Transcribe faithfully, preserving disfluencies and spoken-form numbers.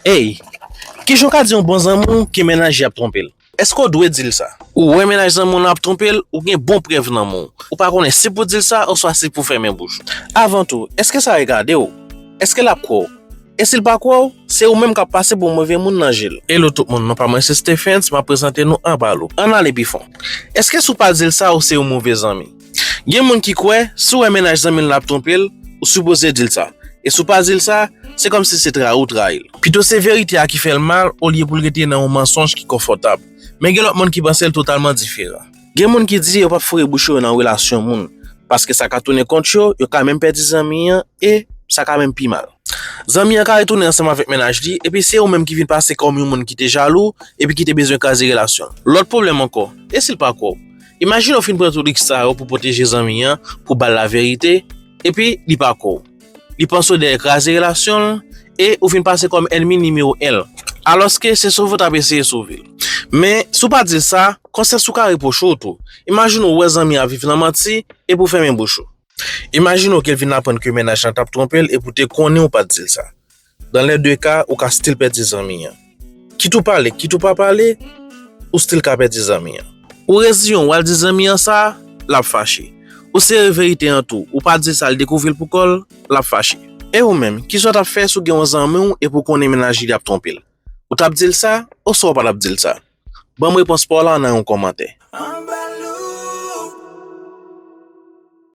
Ey, kijan w ka di yon bon zanmi w ke mennaj li ap twonpe l? Èske w dwe di l sa? Ou wè mennaj zanmi w lan ap twonpe l, ou gen bon prèv nan men w. Ou pa konnen si pou di l sa oswa si pou fèmen bouch ou. Avan tou, èske sa regade w? Èske l ap kwè w? E si l pa kwè w, se ou menm k ap pase pou move moun nan je l. Hello tout moun, non pa mwen se Stephens, m ap prezante nou Anbalo. Ann ale pi fon. Èske si w pa di l sa, ou se yon move zanmi? Gen moun ki kwè, si w wè mennaj zanmi l lan ap twonpe l, ou sipoze di l sa. E si w pa di l sa, se kòmsi se trayi w trayi l. Pito se verite a ki fè l mal, olye pou l rete nan yon mansonj ki konfòtab. Men gen lòt moun ki panse l totalman diferan. Gen moun ki di yo p ap foure bouch yo nan relasyon moun, paske sa ka tounen kont yo, yo ka menm pèdi zanmi an, e sa ka menm pi mal. Zanmi an ka retounen ansanm avèk mennaj li, epi se ou menm ki vin pase kòm yon moun ki te jalou, epi ki te bezwen kraze relasyon l. Lòt pwoblèm ankò, e si l pa kwè w? Imajine w fin pran tout risk sa yo pou pwoteje zanmi an, pou ba l laverite, epi li pa kwè w. Li panse w dèyè kraze relasyon l, e ou vin pase kòm ènmi nimewo en l. Alòske se sove w t ap eseye sove l. Men, si w pa di l sa, konsyans ou ka repwoche w tou. Imajine w wè zanmi an ap viv nan manti, epi w fèmen bouch ou. Imajine w ke l vin aprann ke mennaj lan t ap twonpe l epi w te konnen w pa t di l sa. Dan lè de ka, ou ka still pèdi zanmi an. Kit ou pale, kit ou pa pale, ou still ka pèdi zanmi an. Ou reziyen w, w al di zanmi an sa, l ap fache. Ou sere verite an tou, ou pa di l sa, l dekouvri l pou kò l, l ap fache. E ou menm, kisa w t ap fè si w gen yon zanmi w epi w konnen mennaj li ap twonpe l? Ou t ap di l sa, oswa w pa t ap di l sa? Ban m repons pa w la nan yon kòmantè.